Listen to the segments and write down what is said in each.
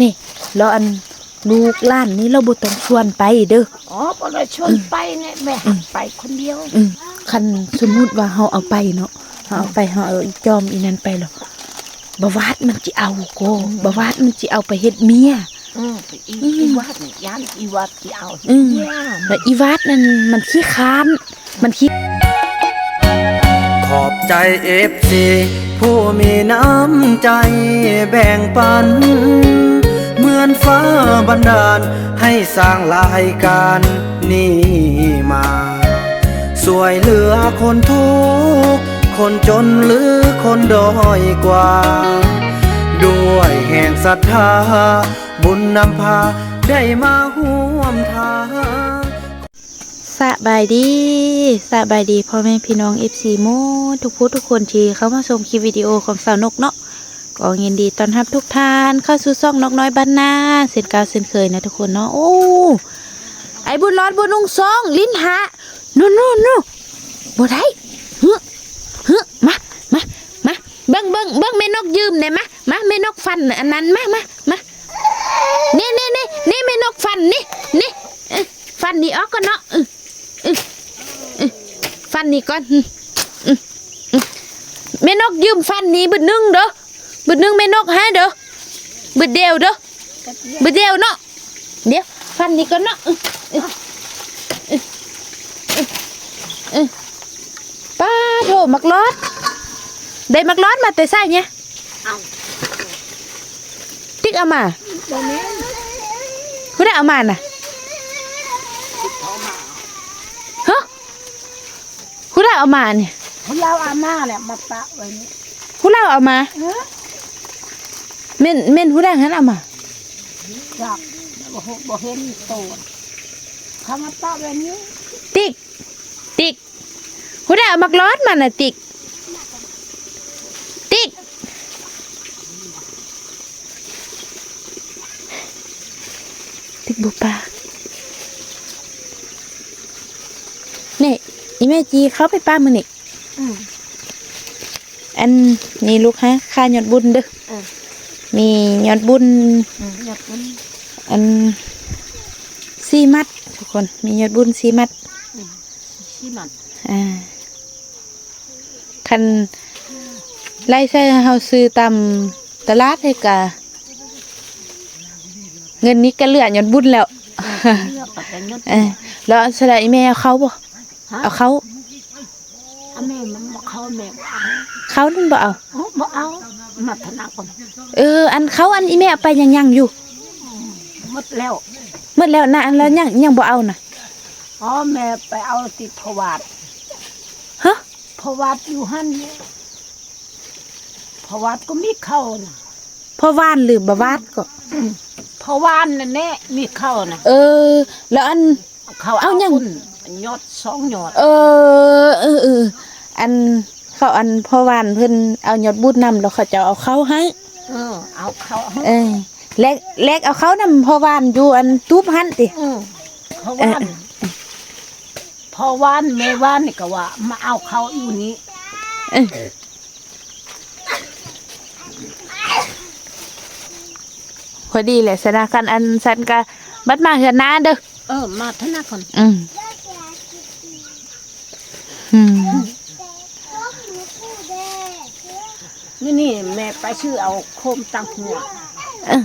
ນີ້ ແລ້ວອັນລູກຫຼານນີ້ລາວບໍ່ຕ້ອງຊວນໄປເດີ. ອໍ ບໍ່ໄດ້ຊວນໄປແນ່ ແມ່ໄປຄົນດຽວ. ອືມ ຄັນສົມມຸດວ່າເຮົາເອົາໄປເນາະ ເຮົາເອົາໄປ ເຮົາເອົາອີຈອມອີນັ້ນໄປແລ້ວ ບາວາດມັນຊິເອົາກໍ ອືມ ບາວາດມັນຊິເອົາໄປເຮັດເມຍ. ອືມ ອີ ອືມ ອີວາດນີ້ ຢ້ານອີວາດຊິເອົາ ອືມ ເຮັດເມຍ ແລ້ວອີວາດນັ້ນມັນຂີ້ຄ້ານ ມັນຂີ້ ຂອບໃຈເອັຟຊີຜູ້ມີນ້ຳໃຈແບ່ງປັນ ເໝືອນຟ້າບັນດານໃຫ້ສ້າງລາຍການນີ້ມາ ຊ່ວຍເຫຼືອຄົນທຸກຄົນຈົນ ຫຼື ຄົນດ້ອຍກວ່າ ດ້ວຍແຮງສັດທາ ບຸນນຳພາໄດ້ມາຮ່ວມທາງ. ສະບາຍດີ ສະບາຍດີພໍ່ແມ່ພີ່ນ້ອງເອັຟຊີໝົດທຸກຜູ້ທຸກຄົນທີ່ເຂົ້າມາຊົມຄລິບວິດີໂອຂອງສາວນົກເນາະ. ກໍຍິນດີຕ້ອນຮັບທຸກທ່ານເຂົ້າສູ່ຊ່ອງນົກນ້ອຍບ້ານນາ ເຊັ່ນເກົ່າເຊັ່ນເຄີຍນະທຸກຄົນເນາະ. ໂອ້ ໄອ້ບຸນລອດບໍ່ນຸ່ງຊອງ ຫຼິ້ນຫາ ໂນ ໂນ ໂນ ບໍ່ໄດ້ ຫຶ ຫຶ ມາ ມາ ມາ ເບິ່ງ ເບິ່ງ ເບິ່ງແມ່ນົກຢືມແດ່ ມາ ມາ ແມ່ນົກຟັນອັນນັ້ນ ມາ ມາ ມາ ນີ້ ນີ້ ນີ້ ນີ້ແມ່ນົກຟັນນີ້ ນີ້ ເອີ ຟັນນີ້ອອກກ່ອນເນາະ ເອີ ເອີ ເອີ ຟັນນີ້ກ່ອນ ອື ອື ອື ແມ່ນົກຢືມຟັນນີ້ບຶດໜຶ່ງເດີ ບຶດໜຶ່ງແມ່ນົກໃຫ້ເດີ ບຶດດຽວເດີ ບຶດດຽວເນາະ. ດຽວ ຟັນນີ້ກ່ອນເນາະ ອື ອື ອື ອື ປາໂທ ໝາກຫຼອດ ໄດ້ໝາກຫຼອດມາແຕ່ໃສນີ້? ເອົ້າ ຕິກເອົາມາ? ບໍ່ແມ່ນ ຜູ້ໃດເອົາມານະ? ຮະ ຜູ້ໃດເອົາມານີ້? ຜູ້ລາວເອົາມາແຫຼະ ມາປະໄວ້ນີ້ ຜູ້ລາວເອົາມາ? ເອີ ແມ່ນ ແມ່ນຜູ້ໃດຫັ້ນເອົາມາ? ຈັກ ບໍ່ຮູ້ ບໍ່ເຫັນໂຕ ເຂົາມາປະໄວ້ນີ້. ຕິກ ຕິກ ຜູ້ໃດເອົາໝາກຫຼອດມານະ ຕິກ ຕິກ ຕິກບໍ່ປາກ. ນີ້ ອີແມ່ຈີເຂົ້າໄປປ່າມື້ນີ້. ອືມ ອັນນີ້ລູກຫາ ຄາຍອດບຸນເດີ ເອີ ມີຍອດບຸນ ອືມ ຍອດບຸນ ອັນ ສີ່ມັດທຸກຄົນ ມີຍອດບຸນສີ່ມັດ ອືມ ສີ່ມັດ ອ່າ ຄັນໄລ່ໃສ່ເຮົາຊື້ຕາມຕະຫຼາດໃຫ້ກະ ເງິນນີ້ກະເຫຼືອຍອດບຸນແລ້ວ ເຫຼືອປານໃດຍອດບຸນ ເອີ ແລ້ວສະລະອີແມ່ເອົາເຂົ້າບໍ່? ຮະ ເອົາເຂົ້າ ອາ ແມ່ມັນບໍ່ເຂົ້າ ແມ່ບໍ່ເອົາ ເຂົ້ານັ້ນບໍ່ເອົາ ໂອ້ ບໍ່ເອົາ ມາທະນາກ່ອນ ເອີ ອັນເຂົ້າອັນອີແມ່ເອົາໄປຍັງ ຍັງຢູ່ ໝົດແລ້ວ ໝົດແລ້ວນະ ອັນລະຍັງ ຍັງບໍ່ເອົານະ ອໍ ແມ່ໄປເອົາຕິພະວາດ ຮະ ພະວາດຢູ່ຫັ້ນ ພະວາດກໍມີເຂົ້ານະ ພະວານຫຼືບາວາດກໍ ພະວານນັ້ນແຫຼະ ມີເຂົ້ານະ ເອີ ແລ້ວອັນ ເຂົ້າເອົາຫຍັງ ຍອດສອງຍອດ ເອີ ເອີ ເອີ ອັນເຂົາ ອັນພໍ່ຫວານເພິ່ນເອົາຍອດບຸນນຳ ແລ້ວເຂົາເຈົ້າເອົາເຂົ້າໃຫ້ ເອີ ເອົາເຂົ້າໃຫ້ ເອີ ແລກ ແລກເອົາເຂົ້ານຳພໍ່ຫວານຢູ່ອັນຕູບຫັ້ນຕິ ເອີ ພໍ່ຫວານ ເອີ ພໍ່ຫວານແມ່ຫວານນີ້ກໍວ່າມາເອົາເຂົ້າຢູ່ນີ້ ເອີ ພໍດີແຫຼະ ສະນະ ຄັນອັນຊັ້ນກະບັດມາເຮືອນນ້າເດີ ເອີ ມາທະນາກ່ອນ ອືມ ອືມ ມື້ນີ້ແມ່ໄປຊື້ເອົາໂຄມຕັ້ງຫົວ ເອີ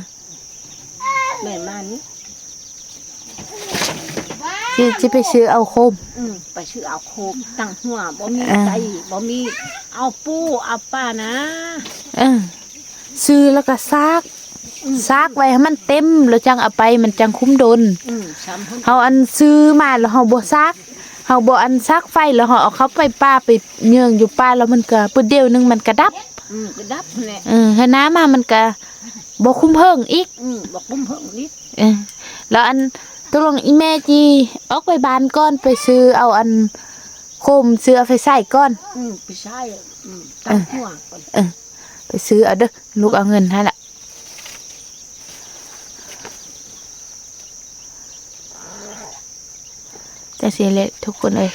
ແມ່ນມານີ້ ຊິ ຊິໄປຊື້ເອົາໂຄມ ອືມ ໄປຊື້ເອົາໂຄມຕັ້ງຫົວ ບໍ່ມີ ເອີ ໄກ່ ບໍ່ມີ ເອົາປູເອົາປານະ ເອີ ຊື້ແລ້ວກໍຊາກ ອືມ ຊາກໄວ້ໃຫ້ມັນເຕັມ ແລ້ວຈັ່ງເອົາໄປ ມັນຈັ່ງຄຸ້ມດົນ ອືມ ເຮົາອັນຊື້ມາແລ້ວເຮົາບໍ່ຊາກ ເຮົາບໍ່ອັນຊາກໄຟ ແລ້ວເຮົາເອົາເຂົ້າໄປປ່າ ໄປເຍີ້ງຢູ່ປ່າ ແລ້ວມັນກໍປຶດດຽວໜຶ່ງມັນກໍດັບ ອືມ ກໍດັບຫັ້ນແຫຼະ ເອີ ເຮືອນນ້າມາມັນກໍ ບໍ່ຄຸ້ມເຫິງອີກ ອືມ ບໍ່ຄຸ້ມເຫິງອີກ ເອີ ແລ້ວອັນ ຕົກລົງອີແມ່ຈີອອກໄປບ້ານກ່ອນ ໄປຊື້ເອົາອັນໂຄມ ຊື້ເອົາໄຟໃຊ້ກ່ອນ ອືມ ໄຟໃຊ້ ອືມ ເອີ ຕັ້ງຫົວກ່ອນ ເອີ ໄປຊື້ເອົາເດີ ລູກເອົາເງິນໃຫ້ລະ. ຈັ່ງຊີ້ແຫຼະທຸກຄົນເອີຍ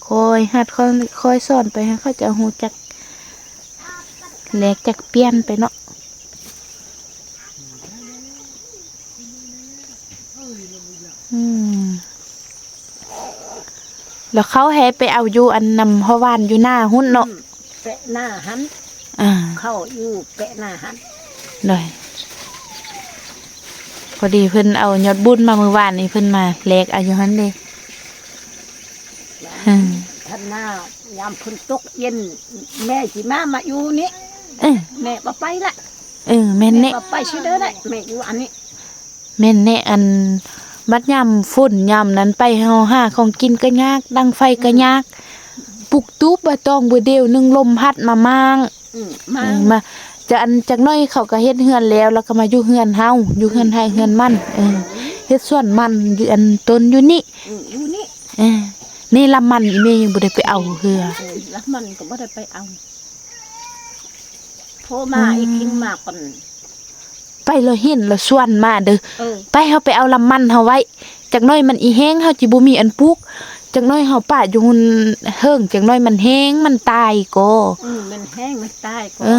ຄ່ອຍຫັດ ຄ່ອຍ ຄ່ອຍສອນໄປ ໃຫ້ເຂົາເຈົ້າຮູ້ຈັກແລກຈັກປ່ຽນໄປເນາະ. ອືມ ແລ້ວເຂົາໃຫ້ໄປເອົາຢູ່ອັນນຳພໍ່ຫວານຢູ່ໜ້າພຸ້ນເນາະ. ອືມ ແປະໜ້າຫັ້ນ ອ່າ ເຂົ້າຢູ່ແປະໜ້າຫັ້ນ. ໂດຍ ພໍດີເພິ່ນເອົາຍອດບຸນມາມື້ວານນີ້ ເພິ່ນມາແລກເອົາຢູ່ຫັ້ນເດ້. ອືມ ຄັນມາຍາມຝົນຕົກເຢັນ ແມ່ຊິມາ ມາຢູ່ນີ້. ເອີ ແມ່ບໍ່ໄປລະ. ເອີ ແມ່ນແນ່ ແມ່ບໍ່ໄປຊິເດີໄດ້ ແມ່ຢູ່ອັນນີ້. ແມ່ນແນ່ ອັນ ບັດຍາມຝົນຍາມນັ້ນໄປ ເຮົາຫາຂອງກິນກໍຍາກ ດັງໄຟກໍຍາກ ອືມ ປຸກຕູບໃບຕອງເບີດດຽວໜຶ່ງ ລົມພັດມາມ້າງ. ອືມ ເອີ ມາ ມາ ຈະອັນ ຈັກໜ້ອຍເຂົາກໍເຮັດເຮືອນແລ້ວ ແລ້ວກໍມາຢູ່ເຮືອນເຮົາ ຢູ່ເຮືອນໄຮ່ເຮືອນມັນ. ເອີ ເຮັດສວນມັນຢູ່ອັນຕົ້ນຢູ່ນີ້. ອືມ ຢູ່ນີ້. ເອີ ນີ້ລະມັນອີ່ແມ່ຍັງບໍ່ໄດ້ໄປເອົາເທື່ອ. ເອີ ລະມັນກໍບໍ່ໄດ້ໄປເອົາ. ໂທມາ ອືມ ອີກຄິງມາກ່ອນ. ໄປລະເຫັນລະຊວນມາເດີ. ເອີ ໄປ ເຮົາໄປເອົາລະມັນເຮົາໄວ້ ຈັກໜ້ອຍມັນອີແຫ້ງ ເຮົາຊິບໍ່ມີອັນປູກ. ຈັກໜ້ອຍເຮົາປະຢູ່ເທິງ ຈັກໜ້ອຍມັນແຫ້ງ ມັນຕາຍກໍ. ອືມ ມັນແຫ້ງ ມັນຕາຍກໍ. ເອີ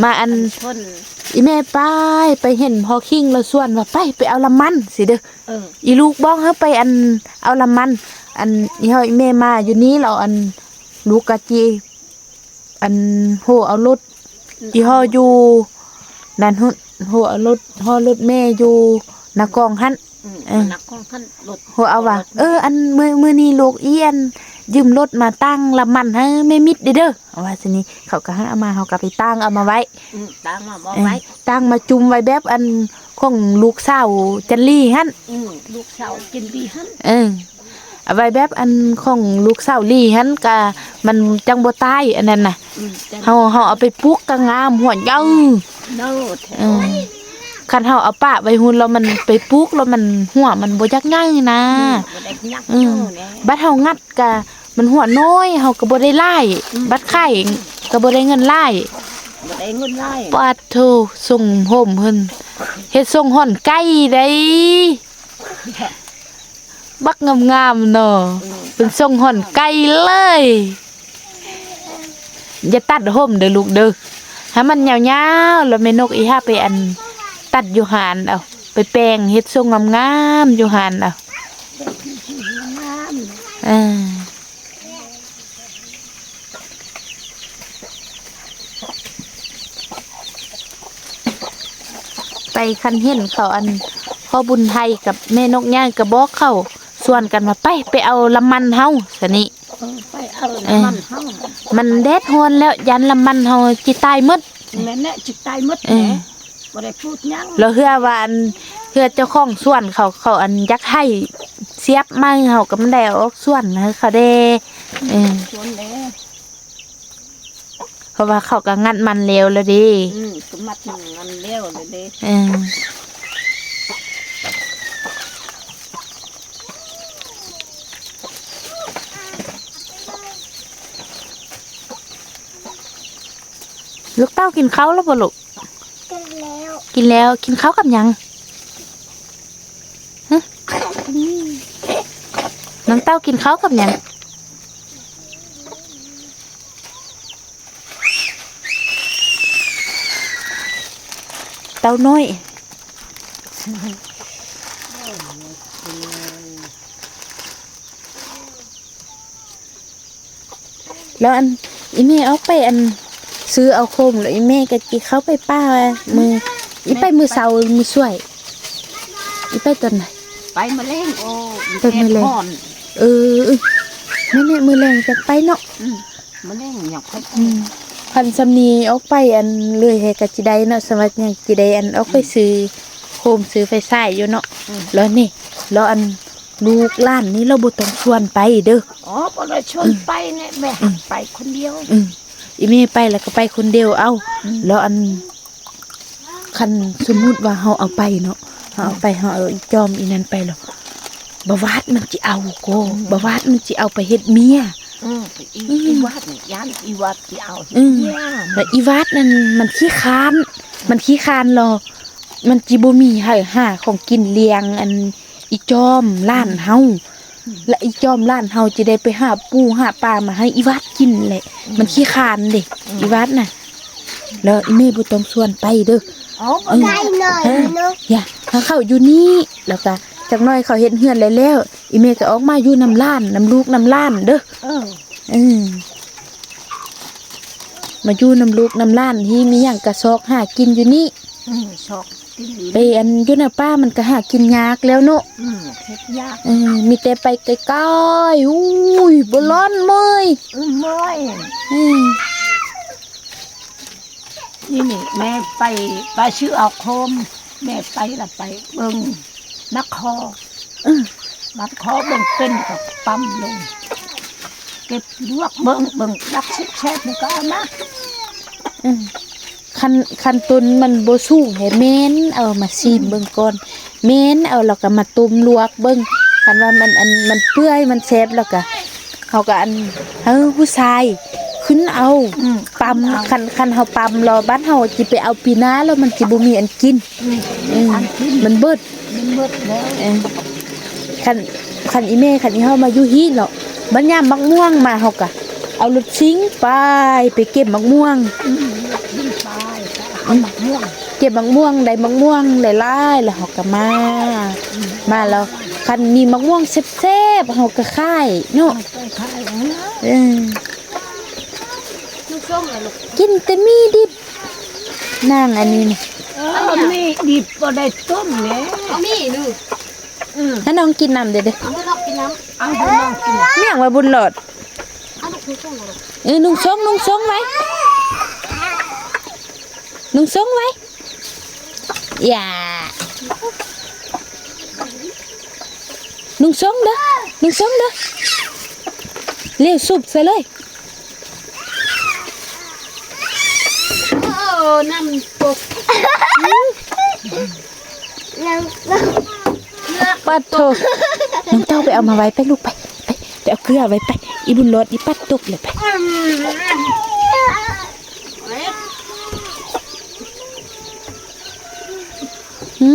ມາອັນ ອັນ ອີ່ແມ່ໄປ ໄປເຫັນພໍ່ຄິງລະຊວນວ່າ ໄປ ໄປເອົາລະມັນຊິເດີ. ເອີ ອີລູກບອກເຮົາໄປອັນ ເອົາລະມັນ ອັນ ອີເຮົາອີ່ແມ່ມາຢູ່ນີ້ ແລ້ວອັນ ລູກກະຈິ ອັນ ໂຫເອົາລົດ ອືມ ອີ່ຫໍ່ຢູ່ນັ້ນ ໂຫເອົາລົດ ຫໍ່ລົດແມ່ຢູ່ນາກອງຫັ້ນ. ອືມ ເອີ ນາກອງຫັ້ນ ລົດ ໂຫເອົາວ່າ ເອີ ອັນ ມື້ ມື້ນີ້ລູກອີ່ ອັນ ຢືມລົດມາຕາງລະມັນໃຫ້ແມ່ມິດເດີ ເຮົາວ່າຊັ້ນນີ້. ເຂົາກໍໃຫ້ເອົາມາ ເຮົາກໍໄປຕາງເອົາມາໄວ້. ອືມ ຕາງມາ ເອີ ໄວ້ ຕາງມາຈຸ່ມໄວ້ແບບອັນ ຂອງລູກສາວຈັນລີຫັ້ນ. ອືມ ລູກສາວຈັນລີຫັ້ນ. ເອີ ເອົາໄວ້ແບບອັນຂອງລູກສາວລີຫັ້ນກະ ມັນຈັ່ງບໍ່ຕາຍອັນນັ້ນນະ. ອືມ ເຮົາ ເຮົາເອົາໄປປູກກະງາມ ຫົວໃຫຍ່. ເອີ ຄັນເຮົາເອົາປະໄວ້ພຸ້ນແລ້ວມັນໄປປູກແລ້ວມັນ ຫົວມັນບໍ່ຢາກໃຫຍ່ນະ. ອືມ ບໍ່ໄດ້ຍັກ. ອືມ ເອົາແນ່ ບັດເຮົາງັດກະມັນຫົວນ້ອຍ ເຮົາກໍບໍ່ໄດ້ຫຼາຍ. ອືມ ບັດຂາຍກໍບໍ່ໄດ້ເງິນຫຼາຍ. ບໍ່ໄດ້ເງິນຫຼາຍ. ປາດໂທ ຊົງໂຮມເພິ່ນ ເຮັດຊົງຮ່ອນໄກ່ໄດ໋. ບັກງາມໆເນາະ. ອືມ ເປັນຊົງຮ່ອນໄກ່ເລີຍ. ຢ່າຕັດຫົ່ມເດີລູກເດີ ໃຫ້ມັນຍາວໆ ແລ້ວແມ່ນົກອີຫາໄປອັນ ຕັດຢູ່ຮ້ານເອົາ ໄປແປງເຮັດຊົງງາມໆຢູ່ຮ້ານເອົາ. ງາມ ເອີ ໄປຄັນເຫັນເຂົາອັນ ພໍ່ບຸນໄທກັບແມ່ນົກໃຫຍ່ກໍບອກເຂົາ ຊວນກັນວ່າ ໄປ ໄປເອົາລະມັນເຮົາຊະນີ້. ເອີ ໄປເອົາ ເອີ ລະມັນເຮົາ. ມັນແດດຮ້ອນແລ້ວ ຢ້ານລະມັນເຮົາຊິຕາຍໝົດ. ແມ່ນແຫຼະ ຊິຕາຍໝົດ. ເອີ ແຫຼະ ບໍ່ໄດ້ປູກຫຍັງ. ແລ້ວເທື່ອວ່າອັນ ເທື່ອເຈົ້າຂອງສວນເຂົາ ເຂົາອັນຢາກໃຫ້ສຽບໃໝ່ ເຮົາກໍບໍ່ໄດ້ເອົາອອກສວນໃຫ້ເຂົາແດ່. ເອີ ສວນແດ່. ເພາະວ່າເຂົາກໍງັດມັນແລ້ວລະເດ້. ອືມ ກໍມັດມັນແລ້ວລະເດ້. ເອີ ລູກເຕົ້າກິນເຂົ້າແລ້ວບໍ່ລູກ? ກິນແລ້ວ ກິນແລ້ວ. ກິນເຂົ້າກັບຫຍັງ? ຮະ? ນ້ອງເຕົ້າກິນເຂົ້າກັບຫຍັງ? ເຕົ້ານ້ອຍ. ແລ້ວອັນ ອີ່ແມ່ອອກໄປອັນ ຊື້ເອົາໂຄມ ແລ້ວອີ່ແມ່ກໍຊິເຂົ້າໄປປ່າມື້ ອີ່ໄປມື້ເຊົ້າມື້ສວຍ ອີ່ໄປຕອນໃດ? ໄປມື້ແລງ. ໂອ້ ໄປມື້ແລງ. ເອີ ແມ່ນໆ ມື້ແລງຈັກໄປເນາະ. ອືມ ມື້ແລງຍັງໄປ. ອືມ ຄັນຊ່ຳນີ້ອອກໄປອັນ ເລີຍແຮກໍຊິໄດ້ເນາະ ສະຫວັດຍັງຊິໄດ້ອັນ ອອກໄປ ອືມ ຊື້ໂຄມ ຊື້ໄຟສາຍຢູ່ເນາະ. ອືມ ແລ້ວນີ້ ແລ້ວອັນ ລູກຫຼານນີ້ລາວບໍ່ຕ້ອງຊວນໄປເດີ. ອໍ ບໍ່ໄດ້ຊວນໄປແນ່ ແມ່ໄປຄົນດຽວ. ອືມ ອີ່ແມ່ໄປແລ້ວກໍໄປຄົນດຽວເອົາ. ອືມ ແລ້ວອັນ ຄັນສົມມຸດວ່າເຮົາເອົາໄປເນາະ ເຮົາເອົາໄປ ເຮົາເອົາອີ່ຈອມອີ່ນັ້ນໄປແລ້ວ ບ່າວວາດມັນຊິເອົາກໍ ອືມ ບ່າວວາດມັນຊິເອົາໄປເຮັດເມຍ. ອືມ ອີ່ ອືມ ອີ່ວາດນີ້ ຢ້ານອີ່ວາດຊິເອົາເຮັດເມຍ. ອືມ ແລ້ວອີ່ວາດນັ້ນມັນຂີ້ຄ້ານ ມັນຂີ້ຄ້ານແລ້ວ ມັນຊິບໍ່ມີໃຫ້ຫາຂອງກິນລ້ຽງອັນ ອີ່ຈອມຫຼານເຮົາ. ອືມ ແລະ ອີ່ຈອມຫຼານເຮົາຊິໄດ້ໄປຫາປູຫາປາມາໃຫ້ອີ່ວາດກິນແຫຼະ. ອືມ ມັນຂີ້ຄ້ານເດ້. ອືມ ອີ່ວາດນະ. ແລ້ວອີ່ແມ່ບໍ່ຕ້ອງຊວນໄປເດີ. ເອົາໄປໄກໜ້ອຍເນາະ ຢ່າ ຫາເຂົ້າຢູ່ນີ້ ແລ້ວກະຈັກໜ້ອຍເຂົາເຮັດເຮືອນແລ້ວໆ ອີ່ແມ່ກໍອອກມາຢູ່ນຳຫຼານ ນຳລູກນຳຫຼານເດີ. ເອີ ເອີ ມາຢູ່ນຳລູກນຳຫຼານ ທີ່ມີຫຍັງກະຊອກຫາກິນຢູ່ນີ້. ອືມ ຊອກກິນຢູ່ ໄປອັນຢູ່ໃນປ່າມັນກະຫາກິນຍາກແລ້ວເນາະ. ອືມ ເຮັດຍາກ ເອີ ມີແຕ່ໄປໄກໆ. ອຸ້ຍ ບໍ່ຮ້ອນເມື່ອຍ ອືມ ເມື່ອຍ ອືມ. ນີ້ ນີ້ແມ່ໄປ ໄປຊື້ເອົາໂຄມ ແມ່ໄປລະໄປເບິ່ງໝາກຄໍ່ ເອີ ໝາກຄໍ່ເບິ່ງເປັນກໍປ້ຳລົງ ເກັບລວກເບິ່ງ ເບິ່ງດັກແຊບໆ ນີ້ກໍເອົາມາ ເອີ ຄັນ ຄັນຕົ້ນມັນບໍ່ສູງແທ້ ແມ່ນເອົາມາຊີມເບິ່ງກ່ອນ ແມ່ນເອົາ ແລ້ວກໍມາຕົ້ມລວກເບິ່ງ ຄັນວ່າມັນ ອັນ ມັນເປື່ອຍ ມັນແຊບ ແລ້ວກໍ ເຮົາກໍອັນ ເອີ ຜູ້ຊາຍຂຶ້ນເອົາ ອືມ ປ້ຳ ຄັນ ຄັນເຮົາປ້ຳແລ້ວ ບາດເຮົາຊິໄປເອົາປີໜ້າແລ້ວ ມັນຊິບໍ່ມີອັນກິນ ອືມ ເອີ ອັນກິນ ມັນເບິດ ມັນເບິດແລ້ວ ເອີ ຄັນ ຄັນອີ່ແມ່ ຄັນອີ່ເຮົາມາຢູ່ຮີ້ເນາະ ບັດຍາມໝາກມ່ວງມາ ເຮົາກໍເອົາລົດຊິງໄປ ໄປເກັບໝາກມ່ວງ ອືມ ລົດຊິງໄປ ໄປເອົາໝາກມ່ວງ ເກັບໝາກມ່ວງ ໄດ້ໝາກມ່ວງຫຼາຍໆ ແລ້ວເຮົາກໍມາ ອືມ ມາແລ້ວ ຄັນມີໝາກມ່ວງແຊບໆ ເຮົາກໍຂາຍເນາະ ເອົາໄປຂາຍ ເອີ ເອີ ລູກສົ້ມລະລູກ ກິນແຕ່ໝີ່ດິບ ນາງອັນນີ້ນະ ເອີ ໝີ່ດິບບໍ່ໄດ້ຕົ້ມແຫຼະ ເອົາໝີ່ໜຶ່ງ ອືມ ໃຫ້ນ້ອງກິນນ້ຳເດີ້ ເອົາໃຫ້ນ້ອງກິນນ້ຳ ເອົາໃຫ້ນ້ອງກິນນ້ຳ ແມ່ນຫຍັງວ່າບຸນຫຼອດ ເອົາລູກ ລູກສົ້ມລະລູກ ເອີ ນຸ່ງຊົງ ນຸ່ງຊົງໄວ້ ນຸ່ງຊົງໄວ້ ຢ່າ ນຸ່ງຊົງເດີ້ ນຸ່ງຊົງເດີ້ ເລວ ຊຸບໃສ່ເລີຍ ໂອ້ ນ້ຳຕົກ ປາດໂທ ນ້ອງເຕົ້າໄປເອົາມາໄວ້ໄປລູກ ໄປ ໄປ ໄປເອົາເກືອໄວ້ໄປ ອີບຸນຫຼອດ ອີປັດຕົກເລີຍໄປ ຫື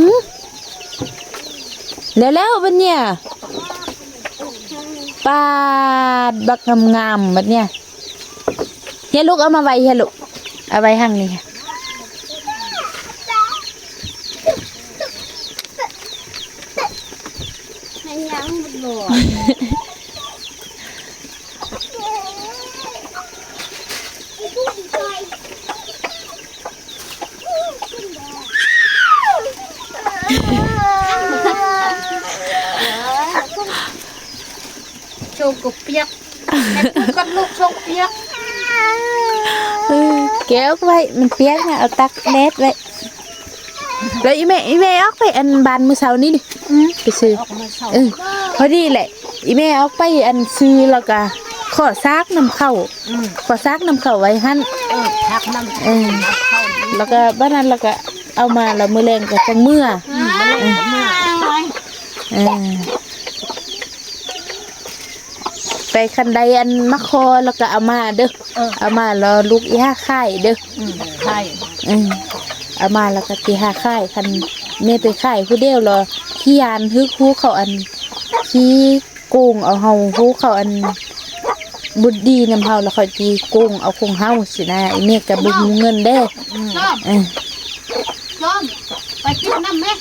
ແລ້ວໆ ບັດເນີ້ຍ ປາດ ບັກງາມໆ ບັດເນີ້ຍ ເຮຍລູກ ເອົາມາໄວ້ເຮຍລູກ ເອົາໄວ້ຫັ້ນນີ້ ແມ່ນຫຍັງບໍ່ ໂຊກກໍປຽກ ແມ່ປູກັບລູກໂຊກປຽກ ເອີ ແກະອອກໄວ້ ມັນປຽກນະ ເອົາຕາກແດດໄວ້. ແລ້ວອີແມ່ ອີແມ່ອອກໄປອັນບ້ານມື້ເຊົ້ານີ້ນີ້ ອືມ ໄປຊື້ ອອກມາເຊົ້າ ເອີ ພໍດີແຫຼະ ອີແມ່ອອກໄປອັນຊື້ ແລ້ວກະຂໍສາກນຳເຂົ້າ ອືມ ຂໍສາກນຳເຂົ້າໄວ້ຫັ້ນ ເອີ ຜັກນຳ ເອີ ແລ້ວກະບາດນັ້ນ ແລ້ວກະເອົາມາ ແລ້ວມື້ແລງກະຈັ່ງເມືອ ອືມ ເອີ ເມືອ ເອີ ໄປຄັນໄດ້ອັນມາຂໍ ແລ້ວກະເອົາມາເດີ້ ເອີ ເອົາມາແລ້ວລູກອີຫາຂາຍເດີ້ ອືມ ຂາຍ ເອີ ເອົາມາແລ້ວກະຊິຫາຂາຍ ຄັນແມ່ໄປຂາຍຜູ້ດຽວແລ້ວ ຂີ້ຢ້ານ ຫຶກຮູ້ເຂົາອັນຂີ້ໂກງເອົາເຮົາ ຮູ້ເຂົາອັນບໍ່ດີນຳເຮົາ ແລ້ວເຂົາຊິໂກງເອົາຂອງເຮົາຊີ້ນະ ອີແມ່ກະບໍ່ຮູ້ເງິນເດ້ ອືມ ເອີ ຈອມ ໄປກິນນ້ຳແມ່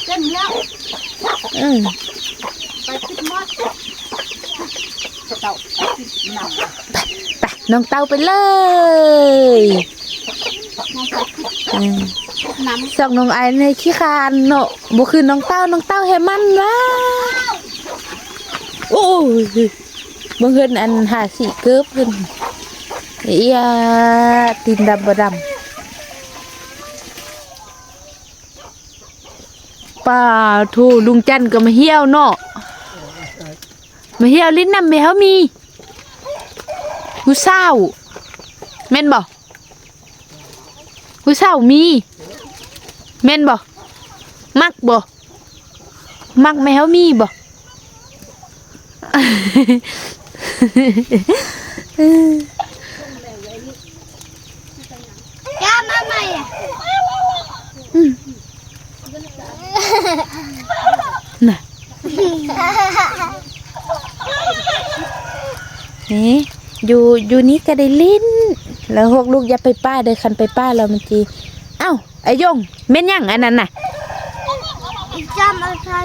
ເຕັມແລ້ວ ເອີ ໄປກິນໝົດ ເຕົ້າ ໄປກິນນ້ຳ ໄປ ໄປ ນ້ອງເຕົ້າໄປເລີຍ ນ້ອງເຕົ້າ ເອີ ນ້ຳ ສອງນ້ອງອ້າຍນີ້ຂີ້ຄ້ານເນາະ ບໍ່ຄືນ້ອງເຕົ້າ ນ້ອງເຕົ້າແຮງມັນຫວາ ໂອ້ຍ ເບິ່ງເພິ່ນອັນ ຫາສີເກີບເພິ່ນ ເອີຍ ຕີນດຳບໍ່ດຳ. ປາໂທ ລຸງຈັນກໍມາຫ້ຽວເນາະ ມາຫ້ຽວຫຼິ້ນນຳແມ່ເຮົາມີ ຜູ້ສາວ ແມ່ນບໍ່? ຜູ້ສາວມີ ແມ່ນບໍ່? ມັກບໍ່? ມັກແມ່ເຮົາມີບໍ່? ອືມ ນະ ນີ້ ຢູ່ ຢູ່ນີ້ກໍໄດ້ຫຼິ້ນ ແລ້ວພວກລູກຢ່າໄປປ່າເດີ້ ຄັນໄປປ່າແລ້ວມັນຊິ ເອົ້າ ອາຍົງ ແມ່ນຫຍັງອັນນັ້ນນະ? ອີຈຳເອົາໃສ່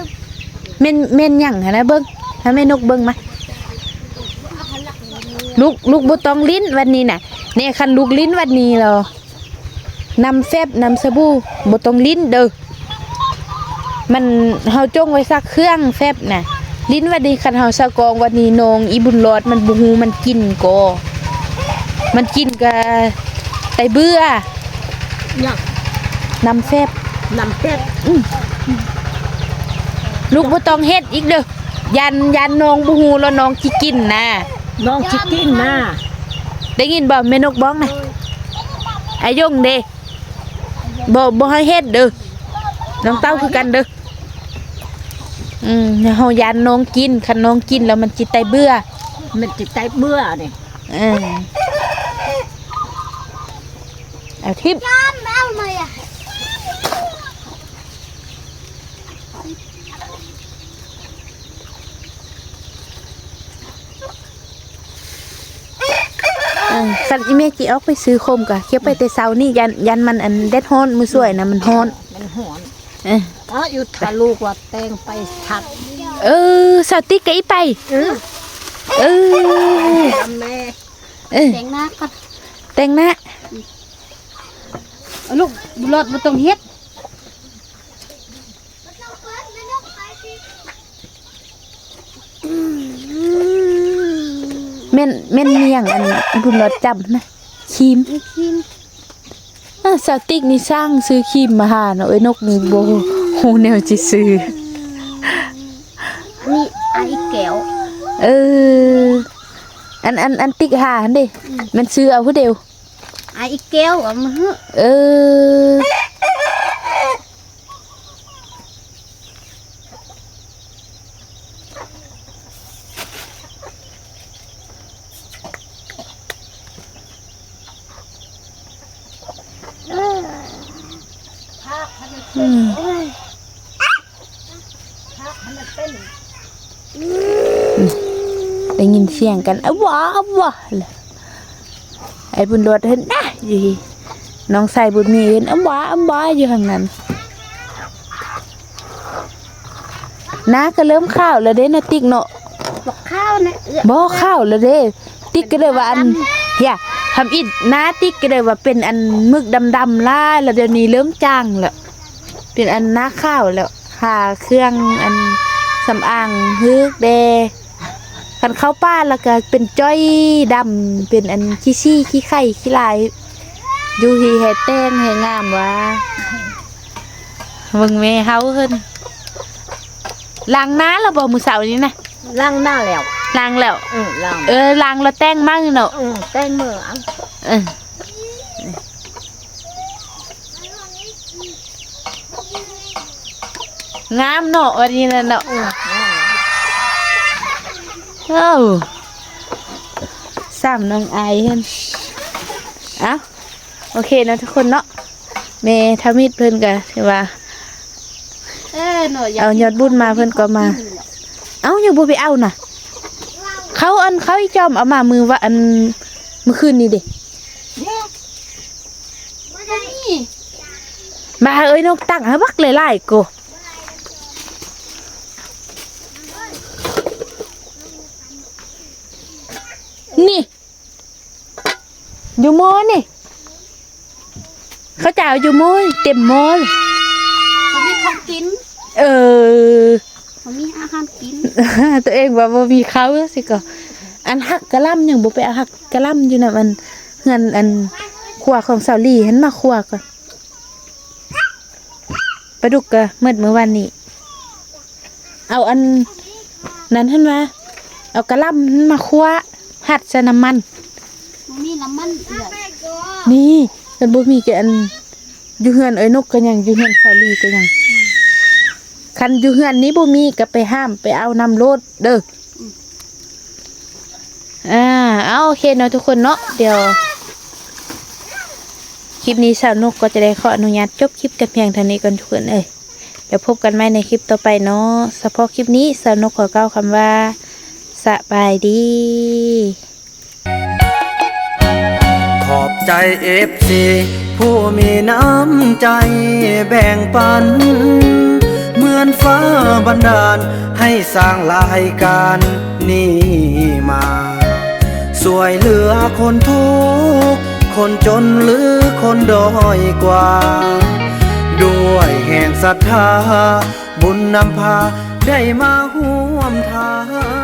ແມ່ນ ແມ່ນຫຍັງຫັ້ນນະ? ເບິ່ງ ໃຫ້ແມ່ນົກເບິ່ງມາ. ລູກ ລູກບໍ່ຕ້ອງຫຼິ້ນວັນນີ້ນະ. ແນ່ ຄັນລູກຫຼິ້ນວັນນີ້ແລ້ວ ນ້ຳແຟບ ນ້ຳສະບູ ບໍ່ຕ້ອງຫຼິ້ນເດີ້. ມັນ ເຮົາຈົ່ງໄວ້ຊັກເຄື່ອງແຟບນະ. ຫຼິ້ນວັນນີ້ ຄັນເຮົາສະກອງວັນນີ້ ນ້ອງອີບຸນຫຼອດມັນບໍ່ຮູ້ມັນກິນກໍ ມັນກິນກະໄຕເບື່ອ. ຫຍັງ? ນ້ຳແຟບ ນ້ຳແຟບ. ອື ລູກບໍ່ຕ້ອງເຮັດອີກເດີ້. ຢ້ານ ຢ້ານນ້ອງບໍ່ຮູ້ແລ້ວນ້ອງຊິກິນນະ. ນ້ອງຊິກິນນະ. ໄດ້ຍິນບໍ່ ແມ່ນົກບອກນະ? ອາຍົງເດ້ ບໍ່ ບໍ່ໃຫ້ເຮັດເດີ້. ນ້ອງເຕົ້າຄືກັນເດີ້. ອືມ ເຮົາຢ້ານນ້ອງກິນ ຄັນນ້ອງກິນແລ້ວມັນຊິໄຕເບື່ອ. ມັນຊິໄຕເບື່ອນີ້. ເອີ ເອົາຖິ້ມ. ເອີ ຄັນອີແມ່ຊິອອກໄປຊື້ຂົມກະເກັບໄປແຕ່ເຊົ້ານີ້ ຢ້ານ ຢ້ານມັນ ອັນ ແດດຮ້ອນ ມື້ສວຍນະ ມັນຮ້ອນ ມັນຮ້ອນ. ເອີ ອ້າ ຢູ່ຖ້າລູກວ່າແຕ່ງໄປທັກ. ເອີ ສາວຕິກກະອີໄປ. ເອີ ເອີ ແມ່ ເອີ ແຕ່ງໜ້າກ່ອນ ແຕ່ງໜ້າ. ເອົາລູກ ບຸນຫຼອດບໍ່ຕ້ອງເຮັດ. ແມ່ນ ແມ່ນຫຍັງ ອັນບຸນຫຼອດຈຳນະ ຄຣີມ ຄຣີມ. ເອີ ສາວຕິກນີ້ຊ່າງຊື້ຄຣີມມາຫາເນາະ. ເອີ ນົກນີ້ບໍ່ຮູ້ແນວຊິຊື້. ອັນນີ້ອາອີແກ້ວ. ເອີ ອັນ ອັນ ອັນຕິກຫາຫັ້ນເດ້. ອືມ ແມ່ນຊື້ເອົາຜູ້ດຽວ. ອາອີແກ້ວເອົາມາໃຫ້. ເອີ ອືມ ໄດ້ຍິນສຽງກັນ ອາວາ ອາວາ. ໄອ້ບຸນຫຼອດເຫັນນະຢູ່ ນ້ອງຊາຍບຸນມີເຫັນ ອຳບາ ອຳບາ ຢູ່ທາງນັ້ນ. ໜ້າກໍເລີ່ມຂາວແລ້ວເດ້ນະຕິກເນາະ. ບໍ່ຂາວນະ ເອື້ອຍ ບໍ່ຂາວແລ້ວເດ້. ຕິກກໍເລີຍວ່າອັນ ດຳ ເຮຍ ທຳອິດ ໜ້າຕິກກໍເລີຍວ່າເປັນອັນໝຶກດຳໆຫຼາຍ ແລ້ວດຽວນີ້ເລີ່ມຈາງແລ້ວ ເປັນອັນໜ້າຂາວແລ້ວ. ຫາເຄື່ອງອັນສຳອາງຮຶກແດ່. ຄັນເຂົ້າປ່າແລ້ວກະເປັນຈ້ອຍດຳ ເປັນອັນຂີ້ສີ້ຂີ້ໄຂ່ຂີ້ລາຍ ຢູ່ຮີແຮແຕ່ງແຮງາມວ່າ. ເບິ່ງແມ່ເຮົາເພິ່ນ ລ້າງໜ້າແລ້ວບໍ່ມື້ເຊົ້ານີ້ນະ? ລ້າງໜ້າແລ້ວ ລ້າງແລ້ວ. ເອີ ລ້າງ ເອີ ລ້າງແລ້ວແຕ່ງໃໝ່ເນາະ. ເອີ ແຕ່ງໃໝ່. ເອີ ງາມເນາະ ວັນນີ້ນະເນາະ. ເອີ ງາມ ໂອ້ ສາມນ້ອງອາຍເຫັນ. ເອົ້າ ໂອເຄເນາະທຸກຄົນເນາະ ແມ່ທຳອິດເພິ່ນກະຖືວ່າ ເອີ ເອົາຍອດບຸນມາເພິ່ນກໍມາ. ເອົ້າ ຍັງບໍ່ໄປເອົານະ ເຂົາອັນ ເຂົາອີຈອມເອົາມາມື້ວະ ອັນ ມື້ຄືນນີ້ເດ້. ບໍ່ມີ ມາເອີຍ ນົກຕັ້ງໃຫ້ບັກຫຼາຍໆ ໂກ ນີ້ ຢູ່ມໍນີ້ ເຂົາຈະເອົາຢູ່ມໍ ເຕັມມໍ. ບໍ່ມີຂອງກິນ ເອີ ບໍ່ມີອາຫານກິນ ຕົວເອງວ່າບໍ່ມີເຂົ້າຊິກໍ. ອັນ ຮັກກະຫຼ່ຳ ຍັງບໍ່ໄປເອົາຮັກກະຫຼ່ຳຢູ່ນຳ ອັນ ເຮືອນ ອັນ ຄົວຂອງສາວລີຫັ້ນ ມາຄົວກ່ອນ. ປາດຸກກະໝົດມື້ວານນີ້. ເອົາອັນນັ້ນຫັ້ນມາ ເອົາກະຫຼ່ຳຫັ້ນມາຂົ້ວ ຮັດໃສ່ນ້ຳມັນ. ບໍ່ມີນ້ຳມັນເອື້ອຍ. ມີ ຄັນບໍ່ມີກະອັນ ຢູ່ເຮືອນເອື້ອຍນົກກະຍັງ ຢູ່ເຮືອນສາວລີກະຍັງ. ຄັນຢູ່ເຮືອນນີ້ບໍ່ມີກະໄປຫາມໄປເອົານຳໂລດເດີ້. ອ່າ ເອົາ ໂອເຄເນາະທຸກຄົນເນາະ ດຽວຄລິບນີ້ສາວນົກກໍຈະໄດ້ຂໍອະນຸຍາດຈົບຄລິບແຕ່ພຽງເທົ່ານີ້ກ່ອນທຸກຄົນເອີຍ. ດຽວພົບກັນໃໝ່ໃນຄລິບຕໍ່ໄປເນາະ. ສະເພາະຄລິບນີ້ສາວນົກຂໍກ່າວຄຳວ່າ ສະບາຍດີ. ຂອບໃຈເອັຟຊີ ຜູ້ມີນ້ຳໃຈແບ່ງປັນ ເໝືອນຟ້າບັນດານໃຫ້ສ້າງລາຍການນີ້ມາ ຊ່ວຍເຫຼືອຄົນທຸກ ຄົນຈົນ ຫຼື ຄົນດ້ອຍກວ່າ ດ້ວຍແຮງສັດທາ ບຸນນຳພາໄດ້ມາຮ່ວມທາງ